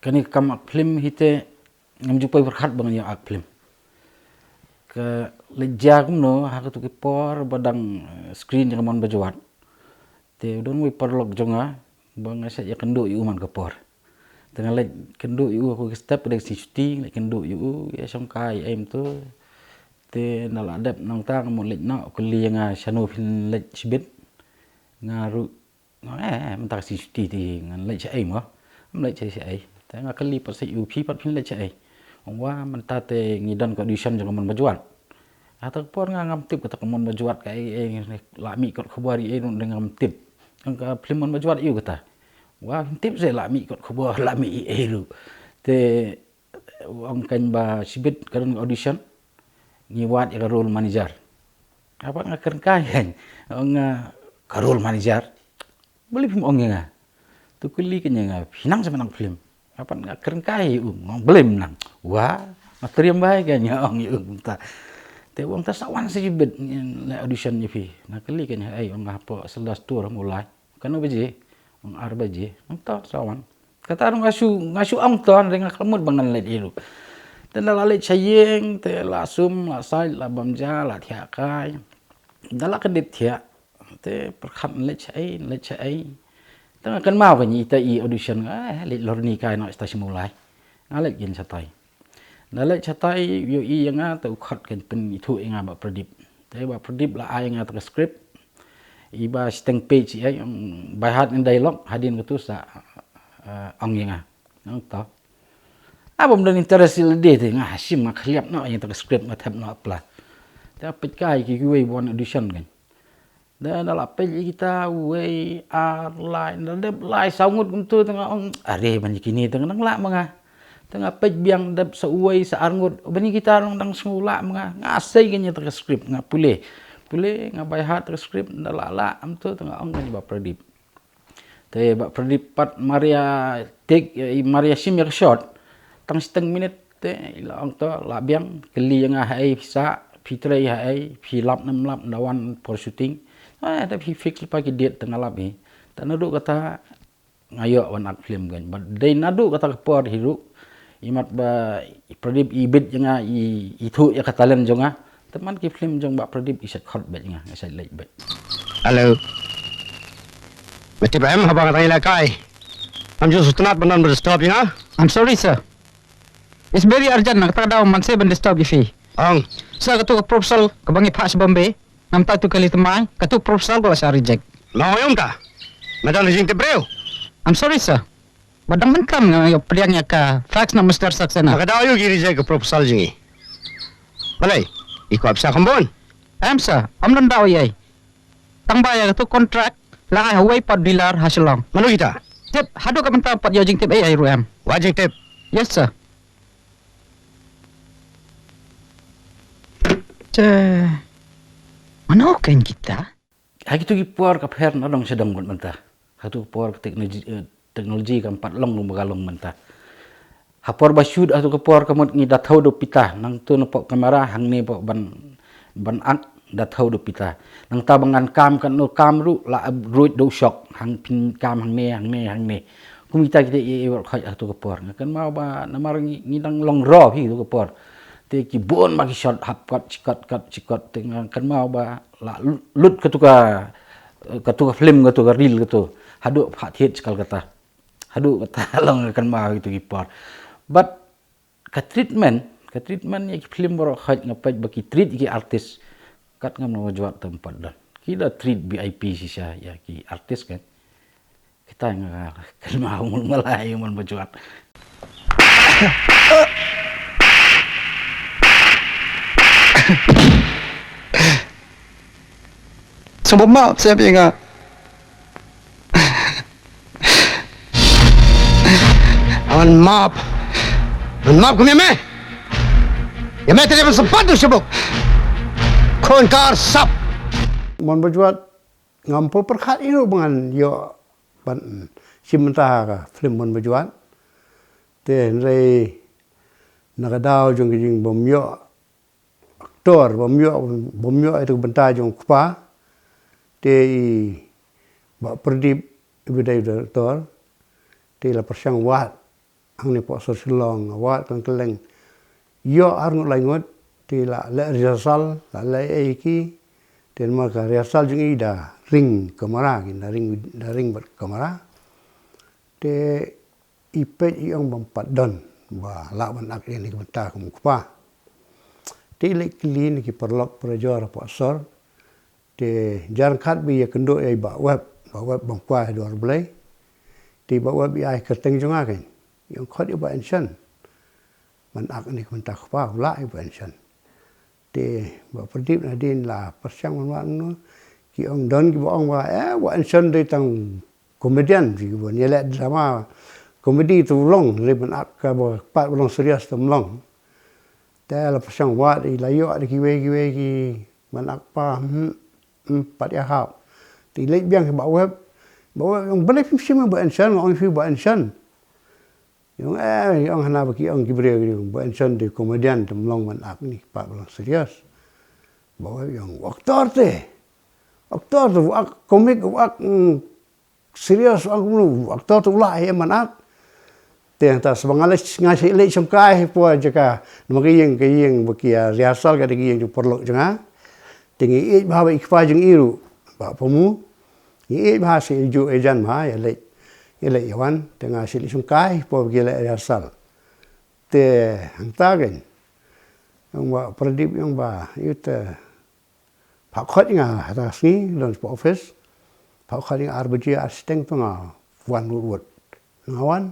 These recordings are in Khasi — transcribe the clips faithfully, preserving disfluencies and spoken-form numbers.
Kane ka kam act film hi te ngam ju poi pyrkhat ba ngan ïa act film. Ka leit jia kumno ha katu ka por ba dang, eh, screen jong ka Mon Bajwat. Te u don uwei u paralok jong nga ba nga shait ïa kynduh ïa u man ka por. Te nga leit kynduh ïa u ha ka step ka dei ka sngi shuti, leit kynduh ïa u, ïa shongkai ïa em tu. Te nda la dep nangta nga mut leit noh, u kylli ïa nga shano phin leit shibit. Nga ruh Nga, eh, mynta ka sngi shuti te ngan leit shaei mo? Ngam leit shaei shaei. Te nga kylli pat sa ïa u, phi pat phin leit shaei? Ong, wa mynta te ngi don ka audition jong ka Mon Bajwat. Kata ka por nga ngam tip kata ka Mon Bajwat kaei, eh, la mih kot khubor ïa ei ruh ngam tip. Ong, ka film Mon Bajwat ïa u kata. Wa phim tip se la mih kot khubor, la mih ïa ei ruh. Te ong kein ba shibit ka don audition, ngi wad ïa ka role manager. Haba nga kren kai kein, ong, ah, ka role manager. Balei phim ong ïa nga? Tu kylli kein ïa nga, phi nang sa nang film? Haba nga kren kai ïa u, ong balei phim nang? Wa, nga triem bha kein ïa ong ïa u mynta. Te ong ta sa wan sa shibit, ngin leit audition ïa phi. Nga kylli kein ïa, ei, ong nga hapoh Selda Store, ha Mawlai. Katno baje? Ong ar baje. Ong ta sa wan. Kata ruh nga shu, nga shu ong to, hynrei nga khlem mut ba ngan leit ïa u. Te nda la leit sha ïing, te la sum, la sait, la bam ja, la thiah kai. Nda la kyndit thiah. Te pyrkhat leit shaei, leit shaei. Te nga kynmaw kein ita i audition nga, eh, leit lorni kai noh sha Mawlai. Nga leit kein shatai. Nda leit shatai, u ïohi ïa nga, te u khot kein pynithuh ïa nga Bah Pradip. Te Bah Pradip la ai ïa nga ta ka script. Iba shiteng page ïa, ïa, by heart in dialogue, hadien katu sa, eh, ong ïa nga. Ong to. Ah, bym don interest ïa lade te, nga ha shim nga khliap noh ïa ta ka script, nga thep noh pla. Te peit kai ki kiwei ba wan audition kein. Da, da la peit ïa kita, uwei, ar, lai, da dep lai saw ngut kumtu, te nga ong, are, ban ïa kine te nga dang lah ma nga. Te nga peit biang dep sa uwei, sa ar ngut, ban ïa kita ruh dang sngew lah ma nga. Nga sei kein ïa ta ka script, nga pule. Pule, nga by heart ta ka script, da la lah kumtu, te nga ong kein ïa Bah Pradip. Te Bah Pradip pat mar ïa take, eh, mar ïa shim ïa ka shot. Tang shiteng minit te i la ong to, la biang, kylli ïa nga haei phi sah, phi trei haei, phi lap ne ym lap, nda wan por shooting. Eh, te phi fix lypa ki date te nga lap hi. Te naduh kata nga ïoh wan act film kein. Bad dei naduh kata ka por hi ruh, imat ba i Pradip i bit ïa nga, i, ithuh ïa ka talent jong nga. Te man ki film jong Bah Pradip i shait khot beit ïa nga, nga shait leit beit. Hello. Me tip em haba nga tang ïalehkai, ngam ju sngewtynnat ban don ba disturb ïa nga. I'm sorry, sir. It's very urgent, na kata ka daw man seh ban disturb ïa phi. Ong. Sir, katu ka proposal kaba ngi phah sha Bombay, namar katu ka kali thymmai, katu ka proposal ka la shah reject. Me ong ïa u mynta? Me don jingtip briew? I'm sorry, sir. Ba dang mynta nga ïoh pdiang ïa ka fax na Mister Saxena. Ba ka daw aïu ki reject ka proposal jong ngi? Balei? I kwah pisa kham bun? Em, sir, ym don daw ei ei. Tang ba ïa katu ka contract la ai ha uwei pat u dealer ha Shillong. Mano kita? Tip, haduh ka mynta ym pat ïoh jingtip ei ei ruh em. Wat jingtip. Yes, sir. Te mano kein kita? Ha kitu ki por ka pher na dong sha dong bad mynta. Ha kitu ki por ka teknoloji, eh, teknoloji kam pat long kumba ka long mynta. Ha por ba shoot ha kitu ki por ka mut ngi da thew da u pita, nangtu na poh kamera, hangne poh ban, ban act da thew da u pita. Nangta ba ngan kam katno kam ruh la ruid da u shot, hang phin kam hangne, hangne, hangne. Kum kita kita ïa ïa baroh khoit ha kitu ki por. Nga kynmaw ba namar ngi, ngi dang long raw hi kitu ki por. Te ki bun ba ki shot hap kot shi kot kot shi kot, te nga kynmaw ba la lut katu ka, katu ka film, katu ka reel katu. Haduh phah thied shi Kolkata. Haduh kata long nga kynmaw kitu ki por. But ka treatment, ka treatment ïa ki film baroh khoit nga peit ba ki treat ïa ki artist kat ngam nang jwat tam pat don. Ki da treat V I P shisha ïa ki artist kan. Kita nga kynmaw mul malai mul bajwat. Sngewbha map sep ïa nga. An map. An map kumne me. Ïa me te ban sempat tu sibuk. Khun kar sap. Mon Bajwat ngam pyrkhat ïa u ban ïoh ban shim bynta ka film Mon Bajwat. Te hynrei na ka daw jong ka jingbym ïoh aktor, bym ïoh, bym ïoh ïa ka bynta jong u kpa. Te i Bah Pradip i ba dei u director. Te la pyrshang wad hangne pok sor Shillong, wad kan kylleng. Ïoh ar ngut lai ngut, te la leh rehearsal, la leh ei ki. Te namar ka rehearsal jong i da ring kamera, ki da ring, da ring bad kamera. Te i peit i ong bym pat don ba lah ban ak ïa kane ka bynta kum u kpa. Te i leit kylli na ki paralok parajor hapoh sor. Te jar khat ba ïakynduh ïa i Bah Web, Bah Web bym kwah ïa duwar Blei. Te i Bah Web i ai kyrteng jong nga kein. I ong khot ïa Bah Enshon. Ban ak ïa kane ka bynta kpa, u lah ïa Bah Enshon. Te Bah Pradip nadien la pyrshang ban wad noh. Ki ong don kiba ong ba, eh, Bah Enshon dei tang comedian, kiba ïaleh drama comedy te u long, dei ban ak kaba pat ba long serious te um long. Te la pyrshang wad, i la ïoh da kiwei kiwei ki ban ak kpa, hmm, hmm, pat ïahap. Te i leit biang ki Bah Web. Bah Web i ong balei phim shim ïa Bah Enshon, nga ong ïa phi Bah Enshon. I ong, eh, i ong hana ba ki ong ki briew, ki ong Bah Enshon dei comedian te um long ban ak ïa kane ka pat ba long serious. Bah Web i ong u aktor te. Aktor te u ak komik, u ak, mm, serious, u ak, mm, aktor te u lah ïa ban ak. Te hangta sa ba nga leit, nga leit shongkai hapoh jaka, namar ka ïing, ka ïing ba ki ïa rehearsal ka dei ka ïing jong u paralok jong nga. Te ngi ïeit bha bad i kpa jong i ruh, Bah Pamu. Ngi ïeit bha, sa ïa juh ïa jan bha, ïa leit, ïa leit ïa wan, te nga sa leit shongkai hapoh ba ki ïa leh rehearsal. Te hangta kein, ong Bah Pradip, ong ba, ïa te, phah khot ïa nga ha ka sngi, don shapoh office. Phah khot ïa nga ar baje ar shiteng, te nga wan wut wut. Nga wan,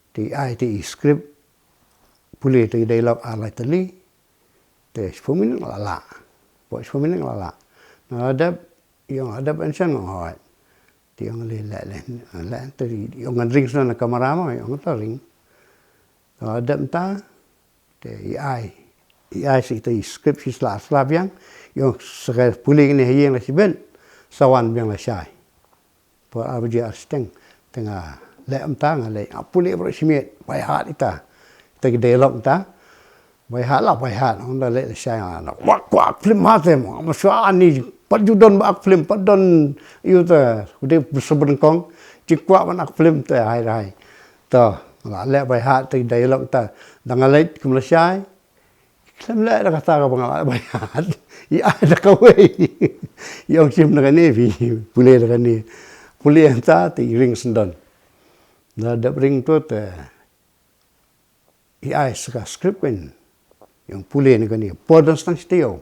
te i ai te i script, pule te i dialogue ar lai tylli. Te shiphew minit nga la lah. Hapoh shiphew minit nga la lah. Nga la dep, i ong la dep Enshon, nga ong hooid. Te i ong leh, leh, leh, leh, te i ong ngan ring shuwa na kamera mo, i ong to ring. Nga la dep mynta, te i ai, i ai sa ita i script shi sla, sla biang, i ong sa ka pule kane ha ïing la shibit, sa wan biang la shai. Por ar baje ar shiteng, te nga leh mynta, nga leh, nga pule baroh shi miet, by heart ita. Ita ki dialogue mynta, by heart la, by heart, ong da leh la shai, nga kwah, kwah ak film ha te mo, nga shu ani, pat ju don ba ak film, pat don, ïa te, u dei sa banyngkong, jingkwah ban ak film te, hai, hai. To, nga la leh by heart ita ki dialogue ita, da nga leit kum la shai, khlem leh da kata kaba nga la by heart. I ai da kawei. I ong shim da kane phi. Pule da kane. Pule hangta te i ring sdang. Da dep ring to te i ai sa ka script kein. I ong pule na kane. Por don sdang shi taïew.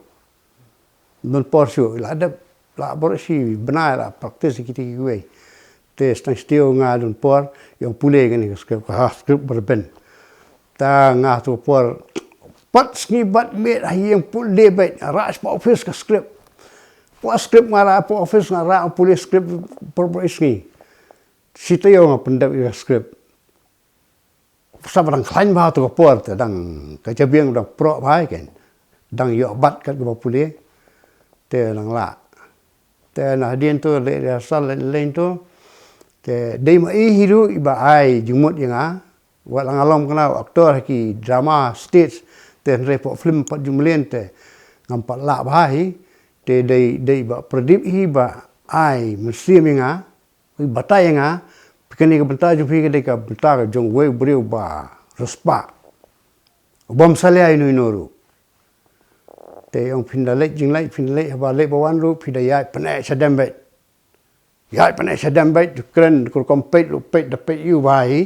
Don por shuh, la dep, la baroh shi bnai la practice kita kiwei. Te sdang shi taïew nga don por, i ong pule kane ka script, ka script ba rben. Te nga ha tu por, pat sngi bad miet ha ïing pule bad, rah shapoh office ka script. Hapoh script nga rah, hapoh office nga rah, pule script por por sngi. Shi taïew nga pyndep ïa ka script. Sa ba dang khlaiñ bha tu ka por te dang ka jabieng dang proh bha ïa kein. Dang ïoh bat kat kaba pule. Te dang lah. Te na hadien tu leh rehearsal leh leh tu. Te dei ma i hi ruh iba ai jingmut ïa nga. Wat la nga long kane u actor ha ki drama stage. Te hynrei hapoh film pat ju mlien te ngam pat lah bha hi. Te dei, dei Bah Pradip hi ba ai mynsiem ïa nga. Phi batai ïa nga, phi kane ka bynta jong phi ka dei ka bynta ka jong uwei u briew ba riewspah. U bym salia ïa uno uno ruh. Te ong phin da leit jingleit, phin da leit haba leit ba wan ruh, phi da ïaid pyneh shadem beit. Ïaid pyneh shadem beit, kren, ka rukom peit ruh peit da peit ïa u bha hi.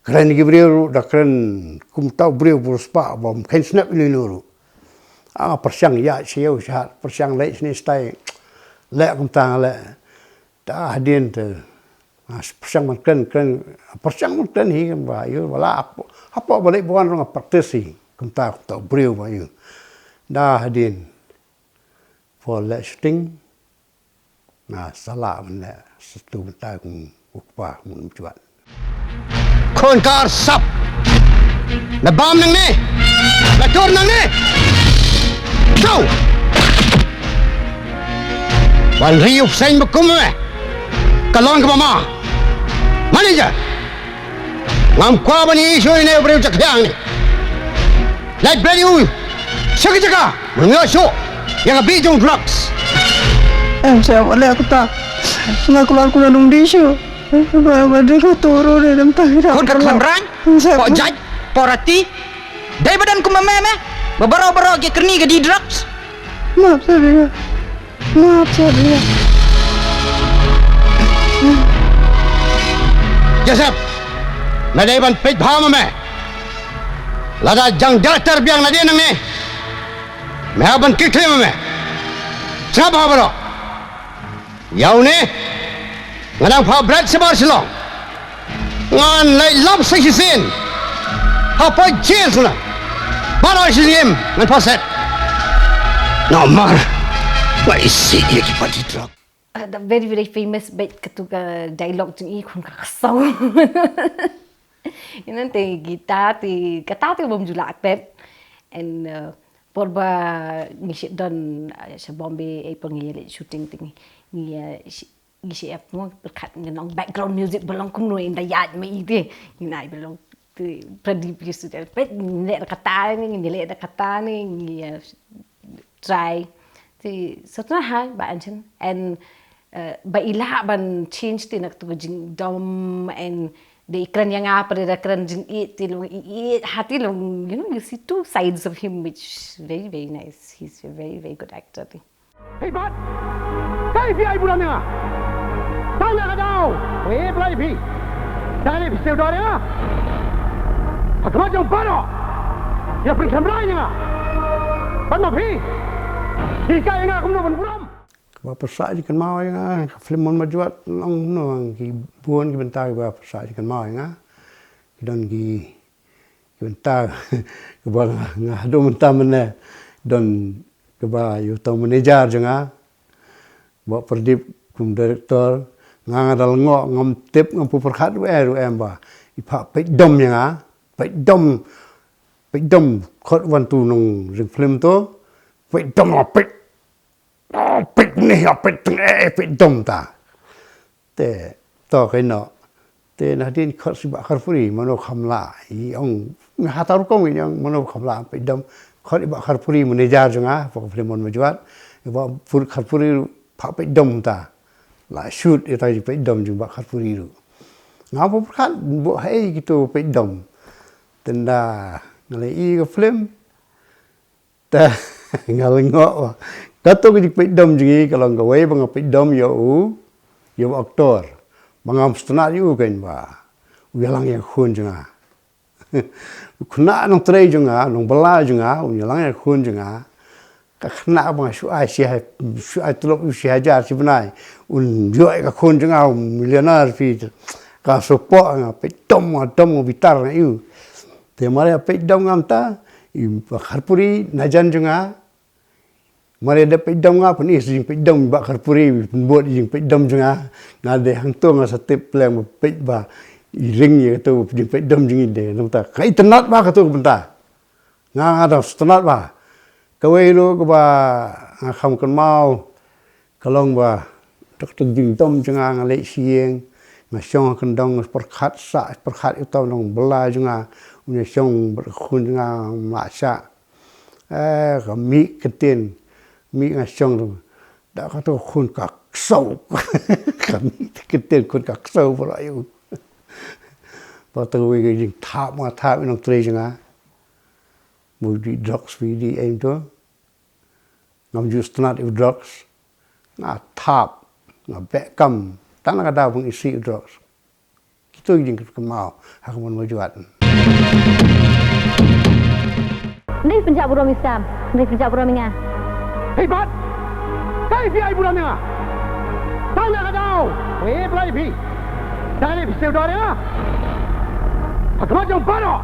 Kren ki briew ruh da kren kumta u briew ba riewspah, bym kheiñ snep ïa uno uno ruh. Ah, pyrshang ïaid sha ïew sha hat, pyrshang leit shane shatai. Leh kumta nga leh. Te hadien te, ah, pyrshang ban kren, kren, pyrshang ban kren hi, ba ïa, ba la, hapoh, hapoh ba leit ba wan ruh nga practice hi, kumta, kumta u briew ba ïa. Te hadien, por leh shooting, Nga sa lah ban leh satu bynta kum u kpa, kum u Majwat. Khun ka arsap. La bam nangne. La tur nangne. Tau. Ban ri u seng ba kum me. Ka long kaba ma. Manager. Ngam kwah ban ïohi shuh ïa une u briew jakhlia hangne. Leit bret ïa u sha ka jaka ban ïoh shuh ïa ka bih jong drugs. Em shem, wat leh kumta. Nga kular kumno nang dih shuh. Ba, ba dei ka toro de, dang tang ira. Khun ka khlem rang. Em shem. Pok jait, pok rati. Dei ba don kum ma me me. Ba baroh baroh ki kyrni ka dih drugs. Map sa ïa nga. Map sa ïa nga. Joseph, me dei ban peit bha ma me. Lada jang director biang na dei nangne, me hap ban kit khlieh ma me. Sngap bha baroh. Ïa une nga dang phah bret shabar Shillong. Ngan leit lap sa shisien. Hapoh jail sngap. Baroh shi snem ngan phah set. Namar nga isih ïa ki party drug. Uh, the very, very famous beit katu ka dialogue jong i, khun ka ksaw. Ïa ngan te guitar te, kata te bym ju lah klet. And uh, por ba ngi shim don uh, sha Bombay, eh, por ngi leit shooting te ngi, ngi uh, shi- ngi shim ap mo pyrkhat ngi nong background music ba long kumno, ynda ïaid ma i te. Ngi nai ba long te Pradip ïa suda peit ngi leh da kata ne, ngi leh da kata ne, ngi uh, try. Te sotna ha ba anchen and uh, ba i lah ban change te na katu ka jingdom and dei i kren ïa nga, pyrshah da kren jingïeit te long i ïeit ha te long, you know, you see two sides of him, which very, very nice. He's a very, very good actor te. Hei Bat! Kai phi ai burom ïa nga? Tang na ka daw ba ngi ïeit blai ïa phi. Tang na phi siew dor ïa nga. Ha khmat jong baroh ki la pynkhlem rai ïa nga. Bad ma phi, phi hikai ïa nga kumno ban burom. Kaba pyrshah jingkynmaw ïa nga, ka film Mon Majwat, long kumno, ki bun ki bynta kiba pyrshah jingkynmaw ïa nga. Ki don ki ki bynta kaba nga, nga haduh mynta mynne don kaba ïa uta u manager jong nga, Bah Pradip kum director, nga, nga da lyngngoh, ngam tip, ngam pu pyrkhat ruh eh, ruh eh ba i phah peit dom ïa nga, peit dom, peit dom, khot wan tu nong ring film tu, peit dom, nga peit, oh, peit ne, nga peit teng eh, peit dom ta. Te to kai no. Te na din khot shi Bah Kharpuri, mano kham la. I ong, nga hata rukom i ong, mano kham la, peit dom. Khot i Bah Kharpuri, manager jong nga, pok film Mon Majwat. I Bah Pur Kharpuri, phah peit dom ta. La shoot, ita i peit dom jong Bah Kharpuri ruh. Nga pyrkhat, bo hai kito peit dom. Tenda, nga leh i ka film. Te nga lyngngoh ba kato ka jingpeit dom jong ngi ka long kawei ba nga peit dom ïa u, ïa u actor. Ba ngam sngewtynnat ïa u kein ba u ïalang ïa ka khun jong nga. U khynnah nongtrei jong nga, nongbylla jong nga, u ïalang ïa ka khun jong nga. Ka khynnah ba nga shu ai shi hai, shu ai tulop shi hajar shi bnai. Un ïoh ïa ka khun jong nga, u millionaire phi. Ka support nga, peit dom nga, dom nga bitar nga ïa u. Te mar ïa peit dom nga mynta, i Bah Kharpuri, najan jong nga. Mar ïa da peit dom nga, pyn-i sa jingpeit dom i Bah Kharpuri, pynbud i jingpeit dom jong nga. Nga dei hangto nga sa tip pleng ba peit ba i ring ïa kato jingpeit dom jong ngi de. Nangta, ka itynnat ba kato ka bynta. Nga, nga dang sngewtynnat ba. Kawei ruh kaba nga kham kynmaw. Ka long ba tok tok jingdom jong nga, nga leit sha ïing, nga shong ha kyndong, nga pyrkhat sah, pyrkhat ïa uta u nongbylla jong nga, u ïa shong bad ka khun jong nga, nga shah. Eh, ka mih kyntien, mih nga shong tu. Da kato khun ka ksew. Ka mih kyntien khun ka ksew baroh ïa u. Ba to kawei ka jingthap, nga thap ïa u nongtrei jong nga. Ba u dih drugs, ba u dih ei to. Ngam ju sngewtynnat ïa u drugs. Nga thap, nga beh kam, tang na ka daw ba nga isih ïa u drugs. Kito ki jingkynmaw ha ka mon Mawjwat. Nda pynjah burom ïa skam, nda pynjah burom ïa nga. Hei Bat! Kai phi ai burom ïa nga? Tang na ka daw ba nga ïeit blai ïa phi. Tang na phi siew dor ïa nga. Ha khmat jong baroh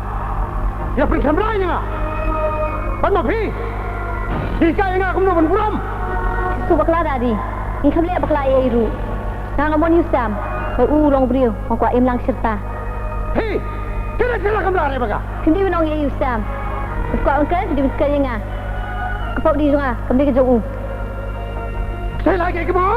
ki la pynkhlem rai ïa nga. Bad ma phi, phi hikai ïa nga kumno ban burom. Shu bakla da dei. Ngi kham leh bakla ïa i ruh. Nga nga mon ïa u Sam. Ba u long briew, nga kwah im lang shirta. Hei! Kane ka la kamra re ba ka. Khyndiat ban ong ïa u Sam. Ba kwah ong ka, khyndiat ban kren ïa nga. Ka pop di jong nga, kam dei ka jong u. Sai la ke ka mo.